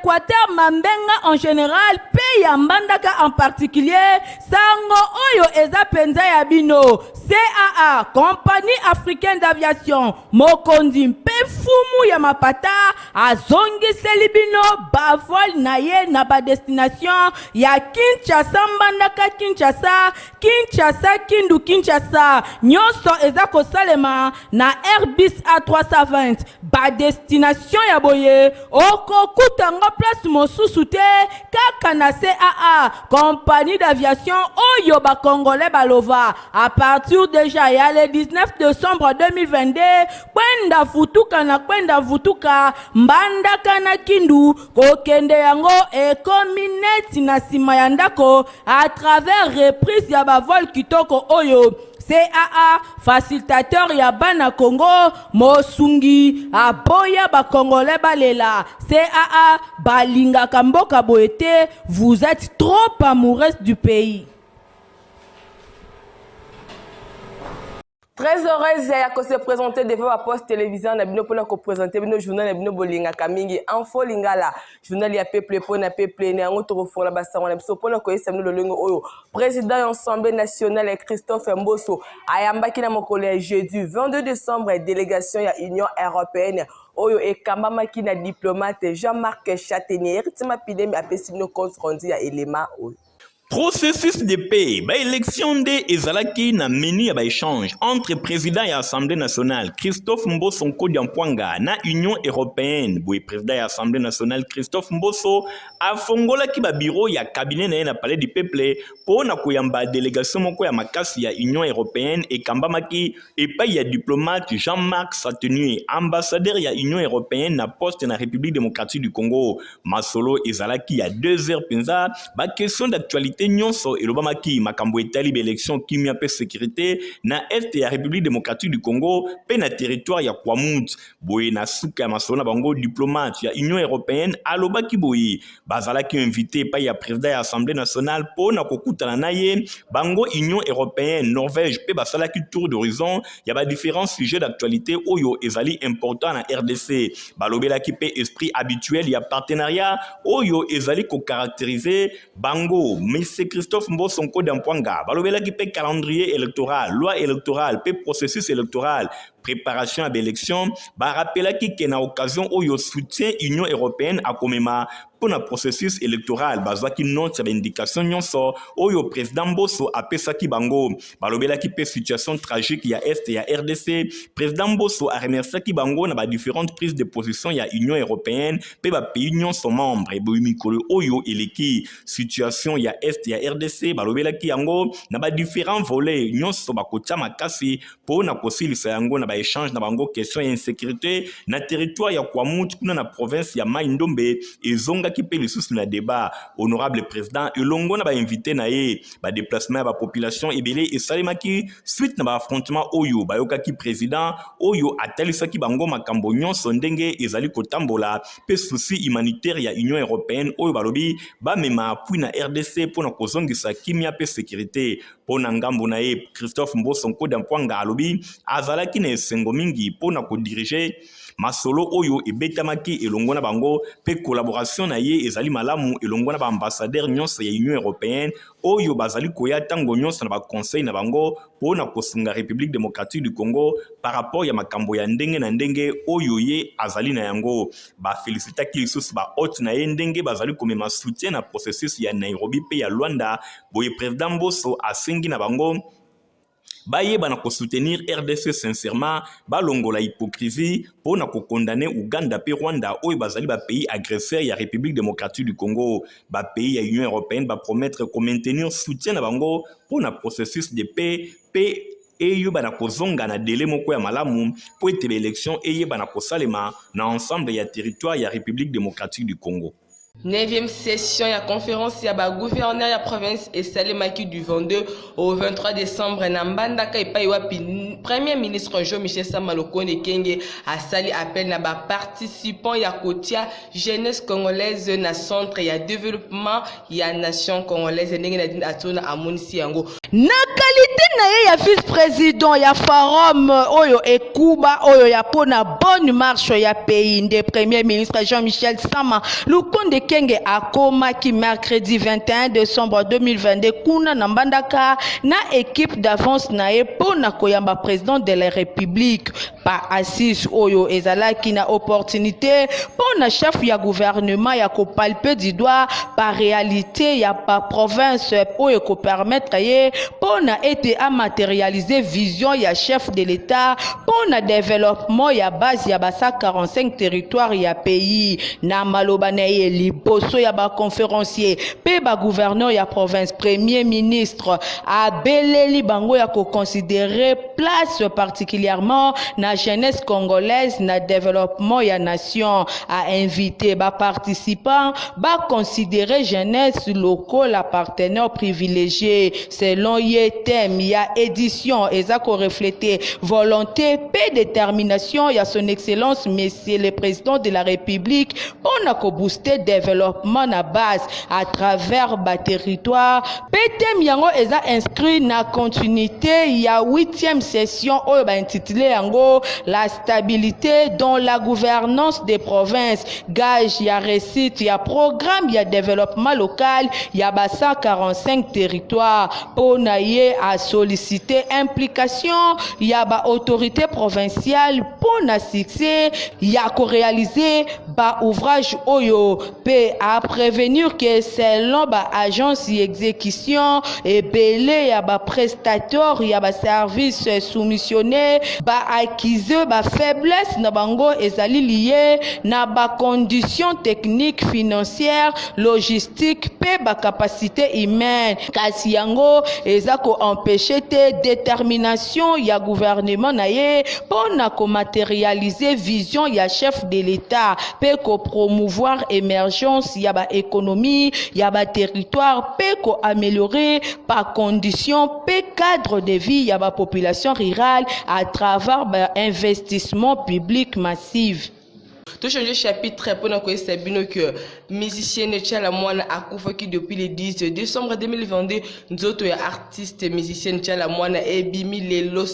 Equateur Mambenga en general mpe ya Mbandaka en particulier, sango oyo eza penza ya bino. CAA, Compagnie Africaine d'Aviation, mokonzi mpe mfumu ya mapata azongiseli bino ba vol na ye na ba destination ya Kinshasa Mbandaka Kinshasa, Kinshasa Kindu Kinshasa. Nyonso eza kosalema na Airbus A320. Ba destination ya boye okokuta yango place mosusu te kaka na CAA, compagnie d'aviation oyo ba congolais balova à partir dejà ya le 19 decembre 2022 kwenda futuka na kwenda vutuka Mbandaka na Kindu kokende yango ekomi neti na sima ya ndako à travers reprise ya ba vol kitoko oyo CAA, facilitateur ya bana Congo, mosungi aboya ba congolais balela. CAA balingaka mboka boye te, vous etes trop amoureuse du pays. Très heureuse ya ko se présenter devant ba poste télévision na bino pona ko présenter bino journal na bino bolingaka mingi Info Lingala, journal ya peuple pona peuple. Na yango tokofongola basango na biso pona koyesa bino lolenge oyo président ya Assemblée nationale Christophe Mboso ayambaki na mokolo ya jeudi 22 décembre délégation ya Union européenne oyo ekambamaki na diplomate Jean-Marc Châtaigner. Héritier Mapidembe apesi bino compte rendu ya elema oyo. Processus de paix, ba élection nde ezalaki na menu ya ba échange entre président ya Assemblée nationale Christophe Mboso Nkodia Mpwanga na Union européenne. Boye président ya Assemblée nationale Christophe Mboso afongolaki ba bureau ya cabinet na ye na Palais du Peuple mpo na koyamba délégation moko ya makasi ya Union européenne ekambamaki epai ya diplomate Jean-Marc Satenier, ambassadeur ya Union européenne na poste na République démocratique du Congo. Masolo ezalaki ya 2 heures mpenza, ba question d'actualité nyonso elobamaki, makambo etali ba élection, kimia mpe sécurité na est ya République démocratique du Congo mpe na territoire ya Kwamouth. Boye na suka ya masolo na bango, diplomate ya Union européenne alobaki boye bazalaki invité epai ya président ya Assemblée nationale mpo na kokutana na ye. Bango Union européenne, Norvège mpe basalaki tour d'horizon ya ba différents sujets d'actualité oyo ezali important na RDC. Balobelaki mpe esprit habituel ya partenariat oyo ezali kocaractériser bango. Monsieur Christophe Mboso Nkodia Mpwanga balobelaki mpe calendrier électoral, loi électorale mpe processus électoral, préparation ya baélection. Barapelaki ke na occasion oyo soutien Union européenne akomema mpo na processus électoral. Bazwaki note ya baindication nyonso oyo président Mboso apesaki bango. Balobelaki mpe situation tragique ya est ya RDC. Président Mboso aremerciaki bango na badifférentes prises de position ya Union européenne mpe bapays nyonso membre. Eboyi mikolo oyo eleki, situation ya est ya RDC balobelaki yango na badifférents volets nyonso, bakotia makasi mpo na kosilisa yango. Na baéchange na bango, question ya insécurité na territoire ya Kwamouth kuna na province ya Mai Ndombe ezongaki mpe lisusu na débat. Honorable président elongo na bainvité na ye, badéplacement ya bapopulation ebele esalemaki suite na baaffrontement oyo bayokaki. Président oyo atalisaki bango makambo nyonso ndenge ezali kotambola mpe souci humanitaire ya Union européenne oyo balobi bamema appui na RDC mpo na kozongisa kimia mpe sécurité. Mpo na ngambo na ye, Christophe Mboso Nkodia Mpwanga alobi azalaki na esengo mingi mpo na kodiriger masolo oyo ebetamaki elongo na bango mpe collaboration na ye ezali malamu elongo na baambassadeur nyonso ya Union européenne oyo bazali koya ntango nyonso na baconseil na bango mpo na kosunga République démocratique du Congo par rapport ya makambo ya ndenge na ndenge oyo ye azali na yango. Bafélicitaki lisusu bahôte na ye ndenge bazali komema soutien na processus ya Nairobi mpe ya Luanda. Boye président Mboso asengi na bango bayeba na kosoutenir RDC sincèrement, balongola hypocrisie mpo na kokondamner Uganda mpe Rwanda oyo bazali bapays agresseur ya République démocratique du Congo. Bapays ya Union européenne bapromettre komaintenir soutien na bango mpo na processus de paix mpe eyeba na kozonga na délai moko ya malamu mpo ete baélection eyeba na kosalema na ensemble ya territoire ya République démocratique du Congo. 9e session ya conférence ya bagouverneur ya province esalemaki du 22 au 23 décembre na Mbandaka, epai wapi premier ministre Jean-Michel Sama Lukonde Kenge asali appel na baparticipant ya kotia jeunesse congolaise na centre ya développement ya nation congolaise, ndenge Nadine Atona amonisi yango. Na qualité. na ye ya vice-president ya forum oyo ekuba oyo ya mpo na bonne marche ya pays nde premier ministre Jean-Michel Sama Lukonde Kenge akomaki mercredi 21 décembre 2022 kuna na Mbandaka na équipe d'avance na ye mpo na koyamba président de la République. Ba assises oyo ezalaki na opportunité mpo na chef ya gouvernement ya kopalpe du doigt ba réalité ya ba province oyo ekopermettre ye mpo na ete amaterialiser vision ya chef de l'État mpo na développement ya base ya ba 145 territoires ya pays. Na maloba na ye liboso ya ba conférencier mpe ba gouverneur ya province, premier ministre abeleli bango ya koconsidérer place particulièrement na jeunesse congolaise na développement ya nation. A invité ba participants ba considérer jeunesse lokola partenaire privilégié. Selon ye, thème ya édition eza korefléter volonté mpe détermination ya Son Excellence Monsieur le Président de la République mpona kobooster développement na base à travers baterritoire. Mpe thème yango eza inscrit na continuité ya 8e session oyo baintitulé yango "La stabilité dans la gouvernance des provinces, gage ya réussite ya programme ya développement local ya ba 145 territoires". Mpo na ye, asollicité implication ya baautorité provinciale mpo na succès ya koréaliser baouvrage oyo, mpe aprévenir ke selon baagence exécution, ebele ya baprestateur ya baservice soumissionné baaccuser bafaiblesse na bango ezali lié na bacondition technique, financière, logistique mpe bacapacité humaine. Kasi yango eza koempêcher te détermination ya gouvernement na ye mpo na komatérialiser vision ya chef de l'État mpe kopromouvoir émergence ya baéconomie ya baterritoire mpe koaméliorer bacondition mpe cadre de vie ya bapopulation rurale à travers bainvestissement public massive. Tochange chapitre mpona koyebisa bino ke musicienne Tshala Mwana akufaki depuis le 10 décembre 2022. Nzoto ya artiste musicienne Tshala Mwana ebimi lelo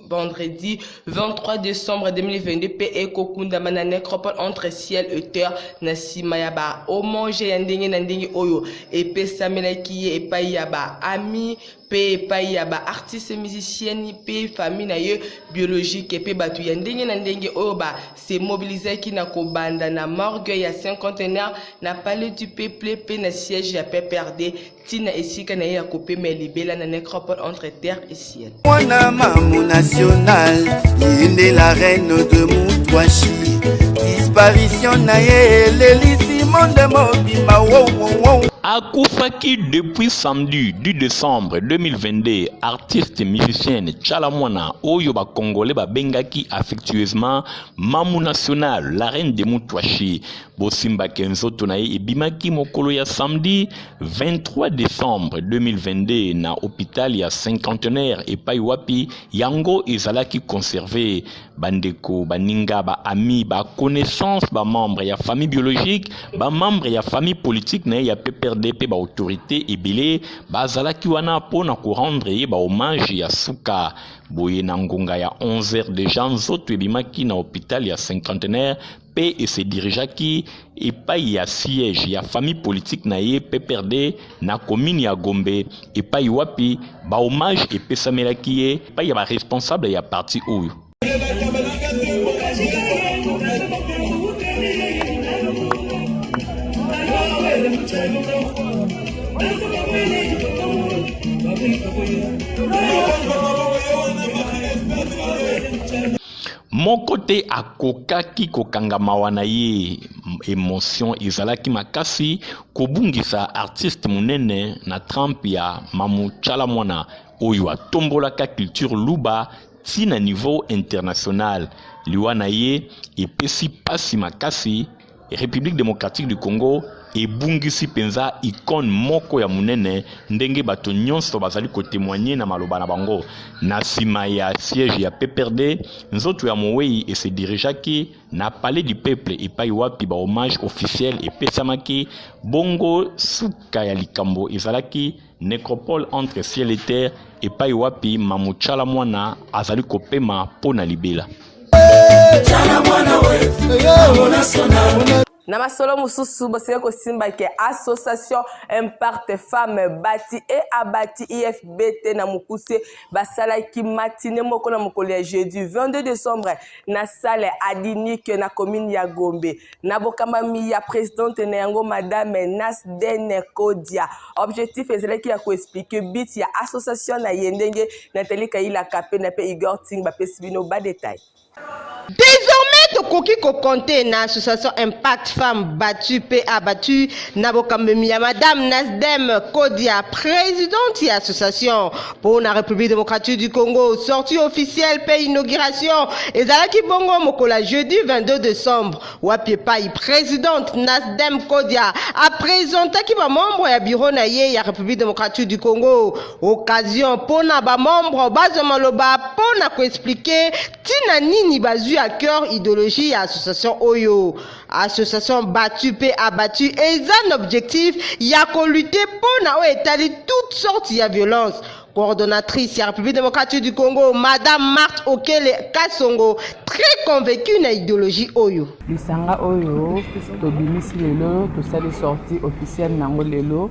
vendredi 23 décembre 2022 mpe ekokundama na nécropole Entre Ciel et Terre, na nsima ya bahommage ya ndenge na ndenge oyo epesamelaki ye epai ya baami mpe epai ya baartiste musicienne mpe famille na ye biologique mpe bato ya ndenge na ndenge oyo base mobilisaki na kobanda na morgue ya Cinquantenaire, na Palais du Peuple mpe na siège ya PPRD, ntina esika na ye ya kopema libela na nécropole Entre Terre et Ciel. Mwana mamu national, ye nde la reine de Mutwashi. Disparition na ye elelisi monde mobimba wowowo. Akufaki depuis samedi 10 décembre 2022, artiste musicienne Tshala Mwana oyo bakongolais babengaki affectueusement Mamu National, la reine de Mutwashi. Bosimbaki nzoto na ye ebimaki mokolo ya samedi 23 décembre 2022 na hôpital ya Cinquantenaire, epai wapi yango ezalaki conservé. Bandeko, baninga, baami, baconnaissance, bamembre ya famille biologique, bamembre ya famille politique na ye ya PPRD mpe baautorité ebele bazalaki wana mpona korendre ye bahommage ya suka. Boye na ngonga ya 11 heures déjà, nzoto ebimaki na hôpital ya Cinquantenaire mpe ese dirigeaki epai ya siège ya famille politique na ye PPRD na commune ya Gombe, epai wapi bahommage epesamelaki ye epai ya baresponsable ya parti oyo. Moko te akokaki kokanga mawa na ye. Émotion ezalaki makasi kobungisa artiste monene na trempe ya Mamu Tshala Mwana oyo atombolaka culture luba ti na niveau international. Liwa na ye epesi pasi makasi. République démocratique du Congo ebungisi mpenza icône moko ya monene, ndenge bato nyonso bazali kotémoigner na maloba na bango. Na nsima ya siège ya PPRD, nzoto ya mowei ese dirigeaki na Palais du Peuple, epai wapi bahommage officiel epesamaki. Bongo suka ya likambo ezalaki nécropole Entre Ciel et Terre. epai wapi Mamu Tshala Mwana azali kopema mpo na libela. Na masolo mosusu, bosengeli kosimba ke Association Impact Femme Bati et Abati IFBT na mokuse basalaki matinee moko na mokolo ya jeudi 22 decembre na salle Adinique na commune ya Gombe na bokambami ya presidente na yango madame Nasden Kodia. Objectif ezalaki ya koexplike but ya association na ye ndenge Nathalie Kayila Kapenda mpe Igor Ting bapesi bino ba details. Desormais tokoki ko compter na association Impact Femmes Battues pe Abattues na bokambemi ya Madame Nasdem Kodia, presidente ya association po na Republique Democratique du Congo. Sortie officielle pe inauguration ezalaki bongo mokolo ya jeudi 22 decembre, wapi epai presidente Nasdem Kodia apresentaki ba membres ya bureau na ye ya Republique Democratique du Congo. Occasion po na ba membres bazwa maloba po na ko expliquer Tina nini bazui à cœur ideologie ya association oyo? Association battu pe abattu eza na objectif ya ko lutter po na oyo etali toute sorte ya violence. Coordonnatrice ya Republique democratique du Congo, Madame Marthe Okele Kasongo, très convaincue na ideologie oyo. Lisanga oyo tobimisi lelo, tosali sortie officielle na yango lelo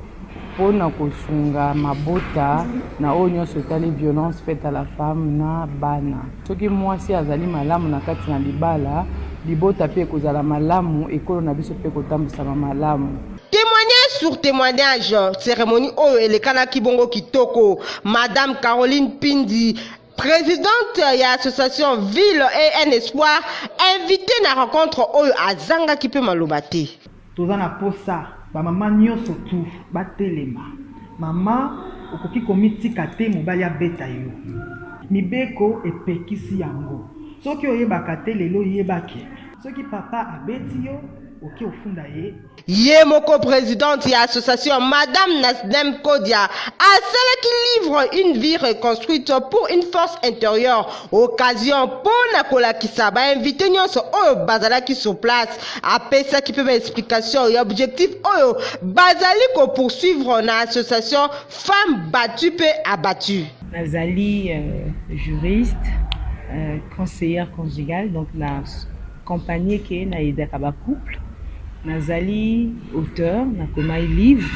mpo na kosunga mabota na oyo nyonso etali violence faite à la femme na bana. Soki mwasi azali malamu na kati na libala, libota mpe ekozala malamu, ekolo na biso mpe ekotambwisama malamu. Temoignage sur temoignage, ceremonie oyo elekanaki bongo kitoko. Madame Caroline Pindi, presidente ya association Ville et un Espoir, invitee na rencontre oyo azangaki mpe maloba te. Toza na posa ba mama nioso tout ba telema mama okoki komitika te mobali abeta yo mibeko epekisi yango soki oyebaka te lelo yeba ke soki papa abeti yo oke ofunda ye. Ye moko presidente ya association Madame Nasdem Kodia asalaki livre Une vie reconstruite pour une force interieure, occasion mpo na kolakisa ba invites nionso oyo bazalaki sur place. Apesaki mpe ba explications ya objectif oyo bazali ko poursuivre na association Femmes battues mpe abattues. Nazali juriste, conseillère conjugale donc na compagnie ke na aidaka ba couple. Nazali auteur, nakomai livre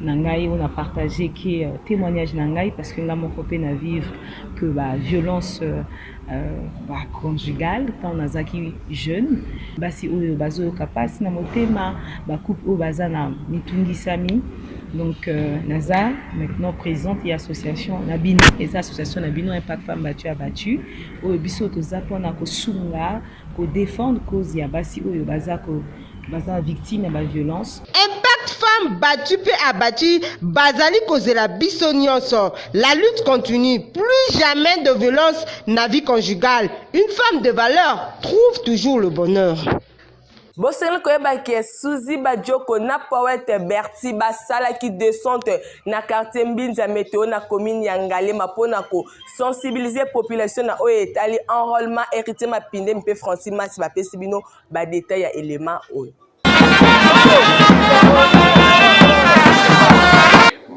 na ngai oyo na partage ke temoignage na ngai parce que ngai moko mpe na vivre que ba violence ba conjugale ntango nazalaki jeune. Basi oyo bazoyoka mpasi na motema, ba couple oyo baza na mitungisami. Donc naza maintenant présidente ya association na bino, eza association na bino Impact Femme Battue Abattue, oyo biso toza mpona kosunga ko défendre cause ya basi oyo baza ko baza victime ya ba violence. Impact Femme Battue pe Abattue bazali kozela biso nionso. La lutte continue, plus jamais de violence na vie conjugale. Une femme de valeur trouve toujours le bonheur. Bosengeli koyeba ke Suzy Badjoko na poète Berti basalaki descente na quartier Mbinza Meteo na commune ya Ngaliema mpo na ko sensibiliser population na oyo etali enrôlement. Héritier Mapinde mpe Francis Masi bapesi bino ba details ya element oyo.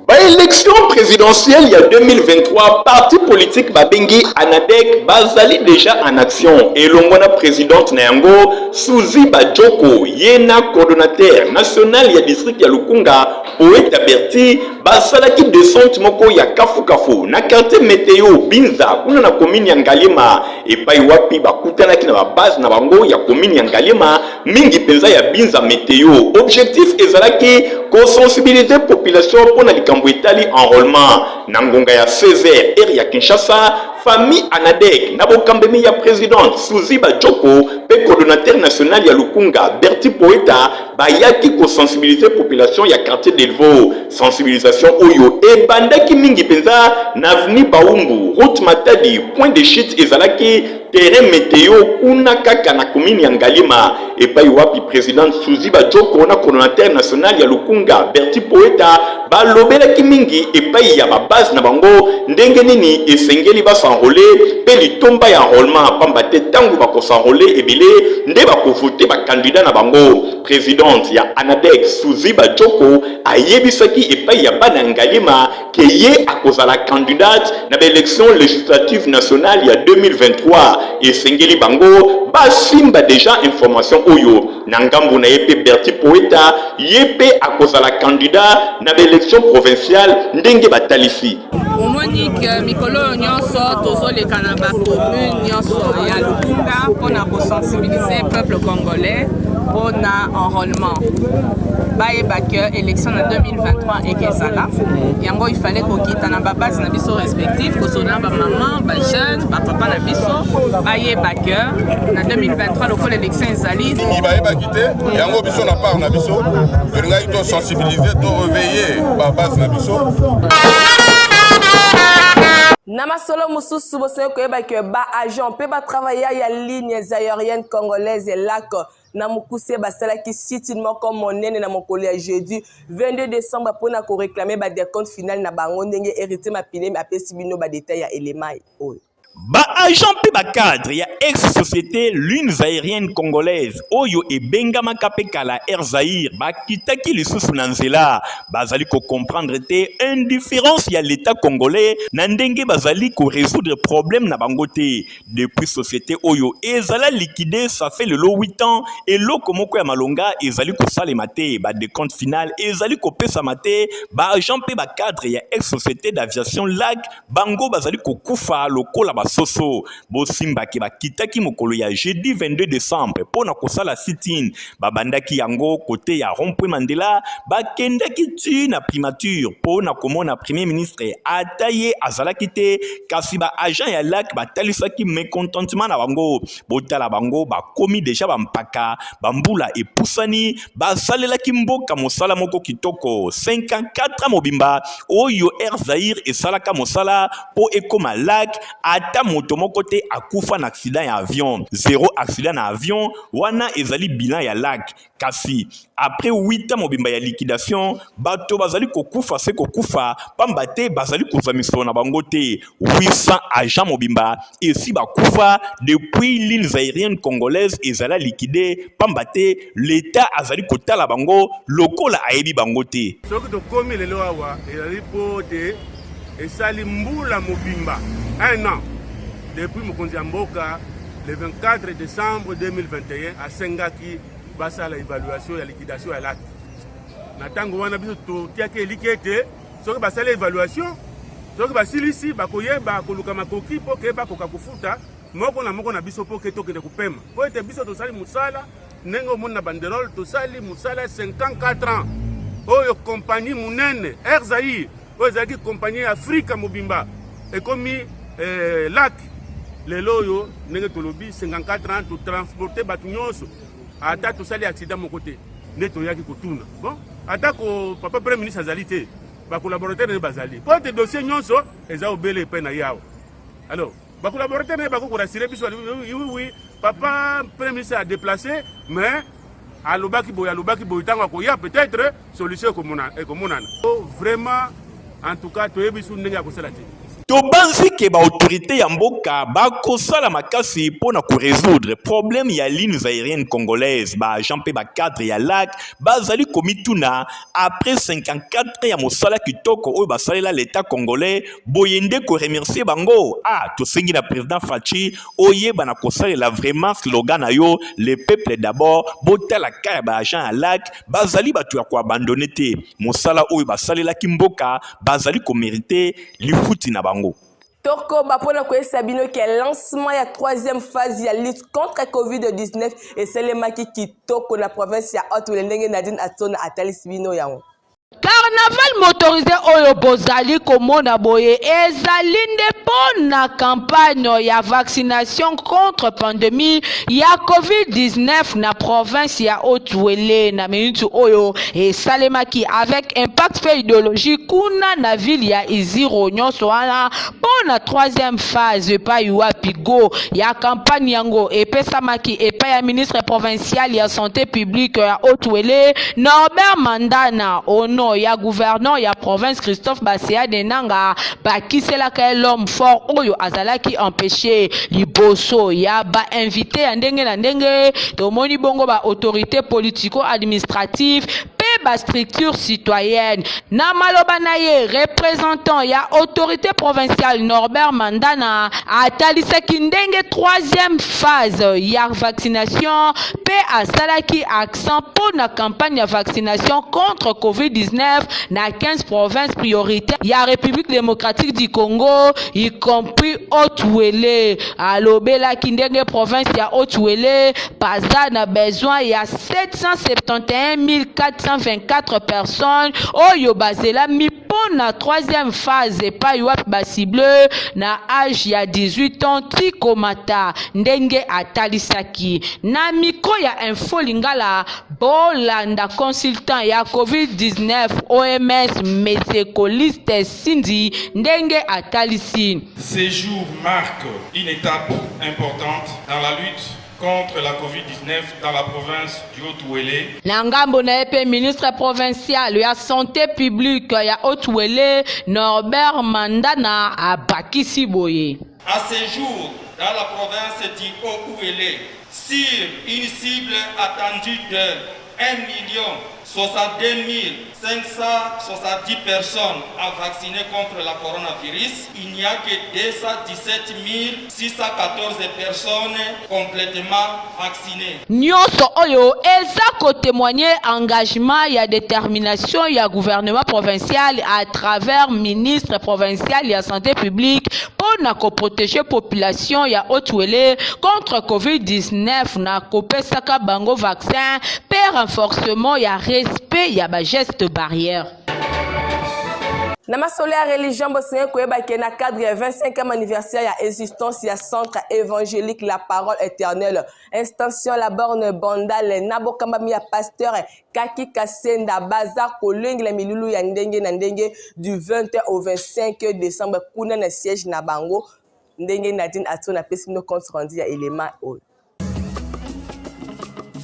Ba élection présidentielle ya 2023, parti politique babengi ANADEC bazali déjà en action elongo na présidente na yango Suzy Badjoko, ye na coordonnateur national ya district ya Lukunga Poeta Berti basalaki descente moko ya kafukafu na quartier Meteo Binza kuna na commune ya Ngaliema, epai wapi bakutanaki na ba base na bango ya commune ya Ngaliema, mingi mpenza ya Binza Meteo. Objectif ezalaki kosensibiliser population mpo na likambo etali enrôlement. Na ngonga ya 16h heure ya Kinshasa, famille ANADEC na bokambemi ya presidente Suzy Badjoko mpe coordonnateur national ya Lukunga Berti Poeta bayaki kosensibiliser population ya quartier Delvaux. Sensibilisation oyo ebandaki mingi mpenza na avenue Baumbu, route Matadi, point de chute ezalaki. terrain meteo kuna kaka na commune ya Ngaliema, epai wapi presidente Suzy Badjoko na coordonnateur national ya Lukunga Berti Poeta balobelaki mingi epai ya ba base na bango ndenge nini esengeli ba s'enroler mpe litomba ya enrôlement, pamba te ntango bako s'enroler ebele nde bakovote ba candidat na bango. Presidente ya ANADEC Suzy Badjoko ayebisaki epai ya bana Ngaliema ke ye akozala candidate na ba élection législative nationale ya 2023. Esengeli bango basimba deja information oyo. Na ngambo na ye mpe, Berti Poeta ye mpe akozala candidat na ba élection provinciale ndenge batalisi. Omoni ke mikolo oyo nyonso tozoleka na bacommune nyonso ya Lukunga mpona kosensibiliser peuple congolais mpona enrôlement, bayeba ke élection na 2023 ekezala yango. Il fallait kokita na babase na biso respective, kosolola na bamama, bajeune, bapapa na biso, bayeba ke na 2023 lokola élection ezali. Mingi bayebaki te yango. Biso na part na biso, tolingaki tosensibiliser, to réveiller babase na biso. Na masolo mosusu, bosengeli koyeba ke baagent mpe batravailleur ya Lignes aérienne congolaise, LAC na mokuse, basalaki sit-in moko monene na mokolo ya jeudi 22 décembre mpona koréclamer badécompte final na bango, ndenge Héritier Mapine apesi bino badétail ya elema oyo. Baagent mpe bacadre ya ex société Lignes aérienne congolaise, oyo ebengamaka mpe kala Air Zaire, bakitaki lisusu na nzela. Bazali kocomprendre te indifférence ya l'État congolais na ndenge bazali korésoudre problème na bango te. Depuis société oyo ezala liquidé, ça fait lelo 8 ans, eloko moko ya malonga ezali kosalema te. Badécompte final ezali kopesama te. Baagent mpe bacadre ya ex société d'aviation LAC, bango bazali kokufa lokola basoso. Bosimbaki, bakitaki mokolo ya jeudi 22 décembre mpo na kosala sit-in. Babandaki yango kote ya rond-point Mandela, bakendaki ti na primature mpo na komona premier ministre. Ata ye azalaki te, kasi baagent ya LAC batalisaki mécontentement na bango. Botala bango, bakomi deja bampaka, bambula epusani, basalelaki mboka mosala moko kitoko. 54 mobimba oyo Air Zaire esalaka mosala mpo ekóma LAC, ata moto moko te akufa na accident ya avion, zéro accident na avion. Wana ezali bilan ya LAC. Kasi après 8 ans mobimba ya liquidation, bato bazali kokufa se kokufa, pamba te bazali kozwa misolo na bango te. 800 agent mobimba esi bakufa depuis Lignes aérienne congolaise ezala liquidé, pamba te l'État azali kotala bango lokola ayebi bango te. Soki tokomi lelo awa, ezali mpo te esali mbula mobimba, un an, depuis mokonzi ya mboka le 24 décembre 2021 asengaki basala évaluation ya liquidation ya LAC. Na ntango wana, biso totiaki eliki ete soki basali évaluation, soki basilisi, bakoyeba koluka makoki mpo ke bakoka kofuta moko na moko na biso, mpo ke tokende kopema, mpo ete biso tosali mosala ndenge omoni na banderole. Tosali mosala 54 ans oyo kompagnie monene Air Zaire, oyo ezalaki kompagnie ya Afrika mobimba, ekomi LAC lelo oyo. Ndenge tolobi, 54 ans totransporte bato nyonso, ata tosali accident moko te. Nde toyaki kotuna. Bon, atako papa premier ministre azali te, bacollaborateur na ye bazali, mpo ete dossier nyonso eza obele epai na ye awa. Alors bacollaborateur na ye bako korassurer biso: oui, papa premier ministre a déplacé, mais alobaki boye, alobaki boye, ntango akoya peut-être solution ekomonana. Vraiment, en tout cas, toyebi su ndenge ya kosala te. Tobanzi ke baautorité ya mboka bakosala makasi mpo na korésoudre problème ya Lignes aériennes congolaises. Baagent mpe bacadre ya LAC bazali komituna: après 54 ya mosala kitoko oyo basalela l'État congolais, boye nde koremercier bango? Ah, tosengi na président Fatshi oyeba na kosalela vraiment slogan na yo, "Le peuple d'abord". Botala ka ya baagent ya LAC, bazali bato ya koabandonner te. Mosala oyo basalelaki mboka, bazali komériter lifuti na bango. Tokoba mpona koyesa bino ke lancement ya troisième phase ya lutte contre COVID-19 esalemaki kitoko na province ya Haut-Uele, ndenge Nadine Atona atalisi bino yango. Car Carnaval motorise oyo bozali komona boye ezali nde mpo na campagne ya vaccination contre pandemie ya Covid-19 na province ya Haut-Uele na minute oyo esalemaki avec impact mpe ideologie kuna na ville ya Iziro nyonso wana mpo na troisième phase epai wapi go ya campagne yango epesamaki epai ya ministre provincial ya santé publique ya Haut-Uele Norbert Mandana au nom ya gouverneur ya province Christophe Baseane Nanga bakiselaka ye l'homme fort oyo azalaki empêché liboso ya ba invité ya ndenge na ndenge tomoni bongo ba autorité politico-administrative mpe ba structure citoyenne na maloba na ye représentant ya autorité provinciale Norbert Mandana atalisaki ndenge troisième phase ya vaccination mpe asalaki accent mpo na campagne ya vaccination contre Covid-19 na 15 provinces prioritaires ya République démocratique du Congo y compris Haut-Uele. Alobelaki ndenge province ya Haut-Uele baza na besoin ya 771 424 personnes oyo bazelami mpo na troisième phase epai wapi basible na age ya 18 ans ti komata ndenge atalisaki na mikro ya info lingala bolanda consultant ya covid-19 oms mesekoliste sindi ndenge atalisi. Ces jours marquent une étape importante dans la lutte contre la Covid-19 dans la province du Haut-Uele. Na ngambo na ye mpe ministre provincial ya santé publique ya Haut-Uele Norbert Mandana abakisi boye. À ce jour, dans la province du Haut-Uele, sur une cible attendue de 1 million 62 570 personnes à vacciner contre la coronavirus, il n'y a que 217 614 personnes complètement vaccinées. Nyonso oyo eza ko témoigner engagement ya détermination ya gouvernement provincial à travers ministre provincial ya santé publique mpo na ko protéger population ya Haut-Uele contre Covid-19 na kopesaka bango vaccin mpe renforcement ya respect ya ba gestes barrières. Na masolo ya religion, bosengeli koyeba ke na cadre ya 25e anniversaire ya existence ya centre évangélique La Parole Éternelle, extension La Borne Bandal, na bokambami ya pasteur Kaki Kasenda, baza kolengela milulu ya ndenge na ndenge du 20 au 25 décembre kuna na siège na bango. Ndenge Nadine Atson apesi bino compte rendu ya elema oyo.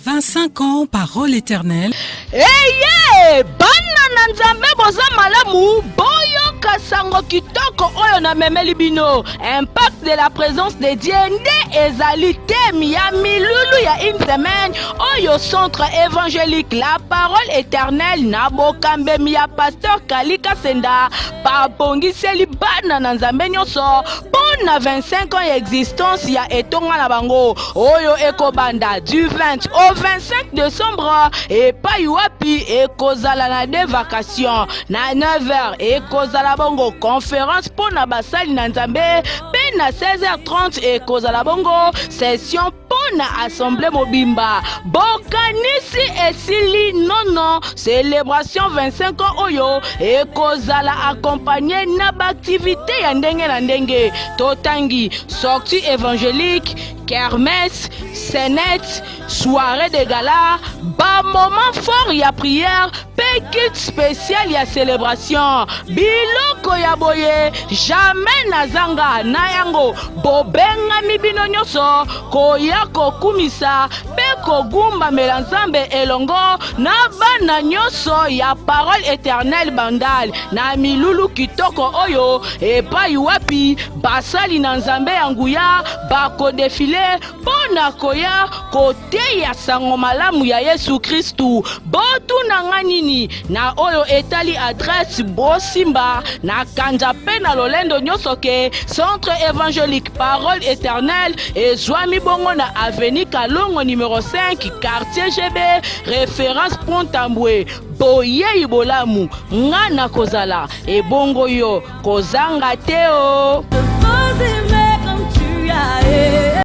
25 ans, parole éternelle. Eye, bana na Nzambe boza malamu, boyoka sango kitoko oyo namemeli bino. Impact de la présence de Dieu nde ezali thème ya milulu ya une semaine oyo centre évangélique La Parole Éternelle na bokambemi ya pasteur Kali Kasenda babongiseli bana na Nzambe nyonso mpo na 25 ans ya existence ya etonga na bango oyo ekobanda du 20 au 25 décembre epai wapi ekozala na deux vacations na 9h ekozala bongo conférence mpo na basali na Nzambe mpe na 16h30 ekozala bongo session mpo na assemblée mobimba. Bokanisi esili nono celebration 25 ans oyo ekozala accompagné na baaktivité ya ndenge na ndenge. Totangi sortie évangélique, kermesse, scénette, soirée de gala, ba moment fort ya prière mpe culte spécial ya celebration. Biloko ya boye jamais nazanga na yango. Bobengami bino nyonso koya kokumisa mpe kogumbamela Nzambe elongo na bana nyonso ya Parole Eternelle Bandal na milulu kitoko oyo epai wapi basali na Nzambe ya nguya bakodefile mpo na koya koteya sango malamu ya Yesu Kristu. Botuna nga nini na oyo etali adresse? Bosimba na kanja mpe na lolendo nyonso ke Centre Évangélique Parole Éternelle ezwami bongo na avenue Kalongo numero 5 quartier GB référence Pont Tambwe. Boyei bolamu, nga nakozala ebongo yo kozanga te o.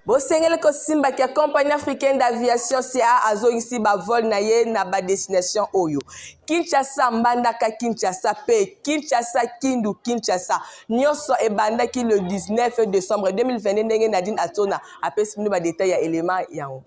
Bosengeli kosimba ke Compagnie africaine d'aviation CAA azongisi ba vol na ye na ba destination oyo Kinshasa Mbandaka Kinshasa pe Kinshasa Kindu Kinshasa nyonso ebandaki le 19 décembre 2022 ndenge Nadine Atona apesi bino ba detail ya element yango.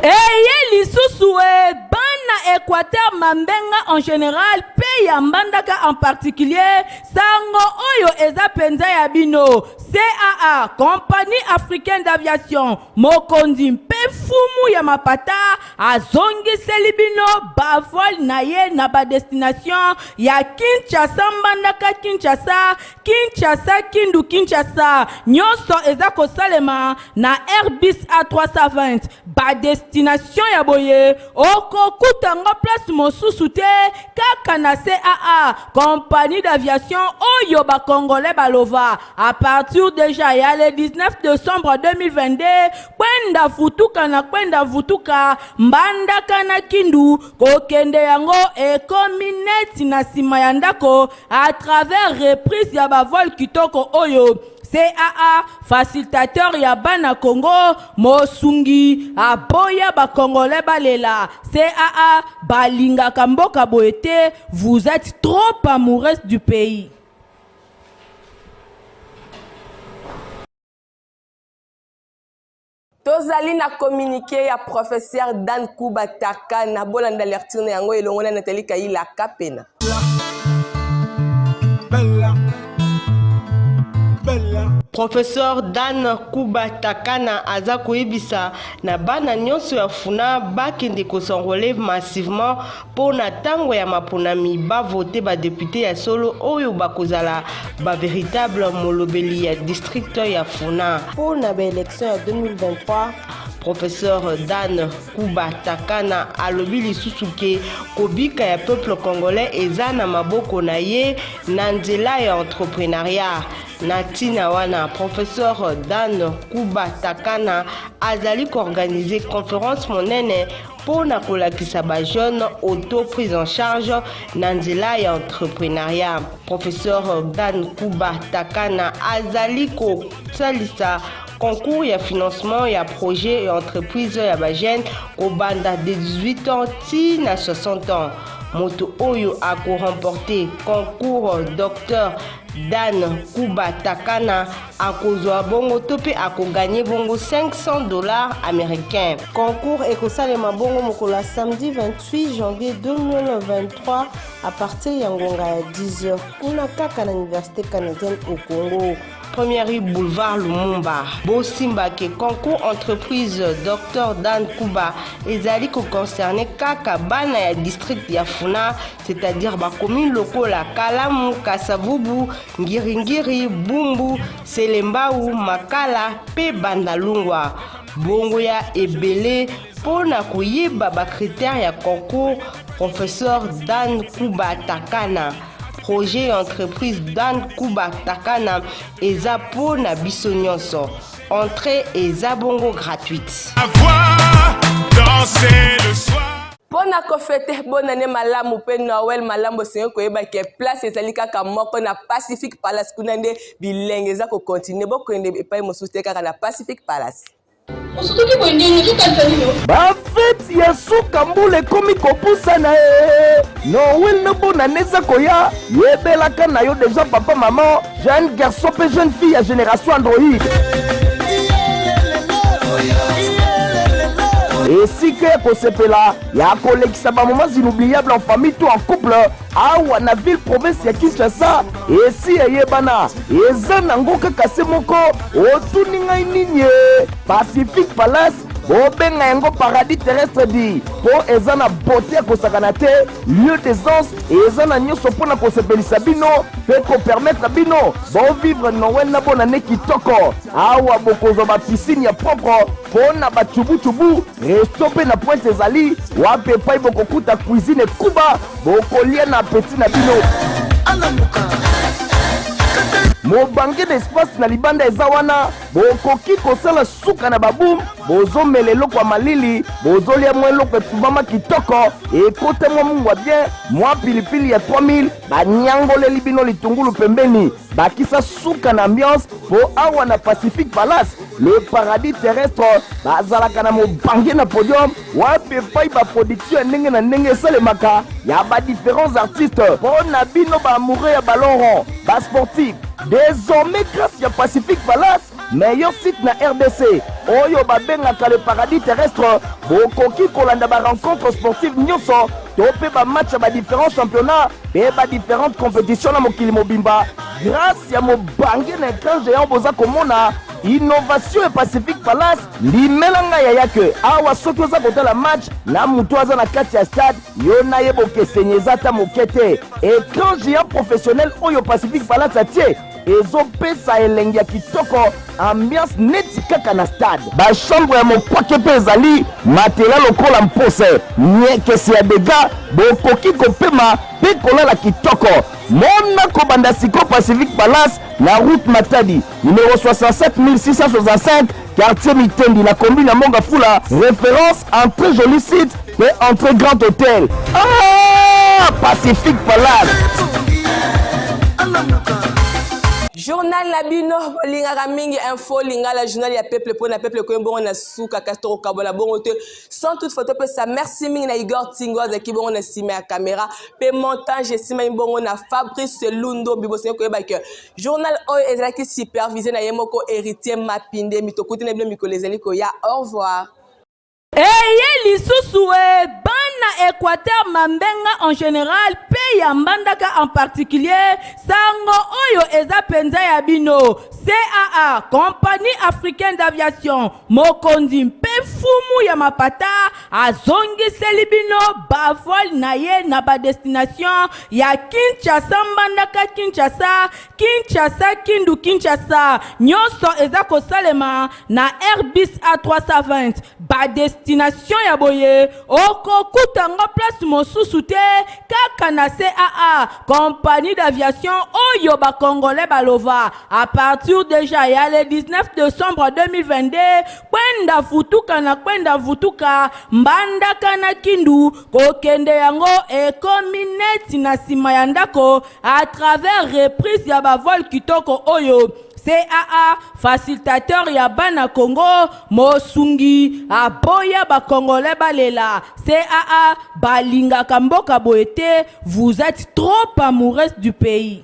Eye lisusu e bana Equateur Mambenga en general pe ya Mbandaka en particulier, sango oyo eza penza ya bino. CAA, Compagnie Africaine d'Aviation, mokonzi mpe mfumu ya mapata azongiseli bino ba vol na ye na ba destination ya Kinshasa Mbandaka Kinshasa, Kinshasa Kindu Kinshasa nyonso eza kosalema na Airbus A320. Ba destination ya boye okokuta yango place mosusu te kaka na CAA, compagnie d'aviation oyo ba congolais balova à partir deja ya le 19 decembre 2022 kwenda futuka na kwenda futuka Mbandaka na Kindu kokende yango ekomi neti na sima ya ndako à travers reprise ya ba vol kitoko oyo CAA facilitateur ya bana Congo mosungi aboya ba congolais balela CAA balingaka mboka boye te vous êtes trop amoureuse du pays. Tozali na communique ya professeur Dan Kuba Takana. Bolanda lecture na yango elongo na Nathalie Kayila Kapena. Bella. Bella. Professeur Dan Kuba Takana aza koyebisa na bana nyonso ya Funa bakende ko s'enrôler massivement mpo na tango ya maponami ba voter ba deputes ya solo oyo bakozala ba veritable molobeli ya district ya Funa. Mpo na ba elections ya 2023, Professeur Dan Kuba Takana alobi lisusu ke kobika ya peuple congolais eza na maboko na ye na nzela ya entrepreneuriat. Na ntina wana, Professeur Dan Kuba Takana azali koorganize conference monene mpo na kolakisa ba jeunes auto prise en charge na nzela ya entrepreneuriat. Professeur Dan Kuba Takana azali kosalisa concours ya financement ya projet ya entreprise ya ba jeunes kobanda de 18 ans ti na 60 ans. Moto oyo ako remporter concours Docteur Dan Kuba Takana akozwa bongo to mpe akoganye bongo 500 dollars américains. Concours ekosalema bongo mokolo ya samedi 28 janvier 2023 à partir ya ngonga ya 10h kuna kaka na Université canadienne au Congo. Première rue boulevard Lumumba. Bosimba ke concours entreprise Dr Dan Kuba ezali ko concerner kaka bana ya district ya Funa, c'est-à-dire ba commune lokola Kalamu, Kasavubu, Ngiringiri, Bumbu, Selembao, Makala pe Bandalungwa. Bongo ya ebele mpo na koyeba ba critères ya concours Professeur Dan Kuba Takana. Projet ya entreprise Dan Kuba Takana eza mpo na biso nyonso. Entrée eza bongo gratuite. Danser le soir. Mpo na kofete bonane malamu mpe Noël malamu, osengeli koyeba ke place ezali kaka moko na Pacific Palace. Kuna nde bilenge eza kokontinue, bokende epai mosusu te, kaka na Pacific Palace. Osutuki boye ndenge ozokanisa nini? Bafeti ya suka mbula ekomi kopusana e Noel na bonane eza koya, yebelaka na yo deja papa mama, jeune garçon mpe jeune fille ya génération Android. Esika ya kosepela ya kolekisa bamoments inoubliables en famille to en couple awa na ville province ya Kinshasa esi eyebana, eza nango kaka se moko. Otuni ngai nini? Pacific Palace, bobenga yango paradis terrestre di mpo eza na beauté ya kosakana te. Lieu d'aisance eza na nyonso mpo na kosepelisa bino mpe kopermettre bino bovivre Noël na bonane kitoko. Awa bokozwa bapisine ya propre mpo na bacubucubu, resto mpe na pointe ezali wapi epai bokokuta cuisine ekuba, bokolia na apeti na bino. Mobange na espace na libanda eza wana, bokoki kosala suka na baboum, bozomela eloko ya malili, bozolia mwa eloko etumbama kitoko, ekota mwa mungwa bien, mwa pilipili ya 3000, banyangoleli bino litungulu pembeni, bakisa suka na ambiance. Po awa na Pacific Palace Le Paradis Terrestre bazalaka na mobange na podium wapi epai baproduction ya ndenge na ndenge esalemaka ya ba différents artistes mpo na bino ba amoureux ya ballon rond, ba sportifs. Désormais grâce ya Pacific Palace, meilleur site na RDC oyo babengaka Le Paradis Terrestre, bokoki kolanda ba rencontres sportives nyonso to mpe ba match ya ba différents championnats mpe ba différentes compétitions na mokili mobimba grâce ya mobange na écran géant. Boza komona innovation ya Pacific Palace. Ndimela ngai yaya ke awa soki oza kotala match na moto aza na kati ya stade, yo na ye bokeseni eza ata moke te. Écran géant professionnel oyo Pacific Palace atie ezopesa elengi ya kitoko, ambiance neti kaka na stade. Bachambre ya mokwake mpe ezali matelas lokola mpose niekese ya dega, bokoki kopema mpe kolala kitoko. Mona kobanda siko Pacific Palace na route Matadi numéro 67665, quartier Mitendi, na commune ya Mont Ngafula, référence en très joli site mpe en très grand hôtel. Ah, Pacific Palace. Journal na bino bolingaka mingi, Info Lingala, journal ya peuple mpo na peuple, koye bongo na suka. Kasi tokokabola bongo te sans toutefois topesa merci mingi na Igor Tingo, azalaki bongo na nsima ya caméra mpe montage, esimami bongo na Fabrice Lundombi. Bosengi koyeba ke journal oyo ezalaki supervisé na ye moko Héritier Mapinde. Mitokuti na bino mikolo ezali koya. Au revoir. Eye lisusu e bana Équateur Mambenga en général mpe ya Mbandaka en particulier, sango oyo eza mpenza ya bino. CAA, Compagnie africaine d'aviation, mokonzi mpe fumu ya mapata, azongiseli bino bavol na ye na badestination ya Kinshasa Mbandaka, Kinshasa Kinshasa Kindu, Kinshasa. Nyonso eza kosalema na Airbus A320. Badestination ya boye okokuta ngo place mosusu te, kaka na CAA, compagnie d'aviation oyo bacongolais balova. À partir déjà ya le 19 décembre 2022, kwenda futuka na kwenda vutuka Mbandaka na Kindu, kokende yango ekomi neti na nsima ya ndako à travers reprise ya bavol kitoko oyo. CAA, facilitateur ya bana Congo, mosungi aboya bacongolais balela. CAA balingaka mboka boye te. Vous êtes trop amoureuse du pays.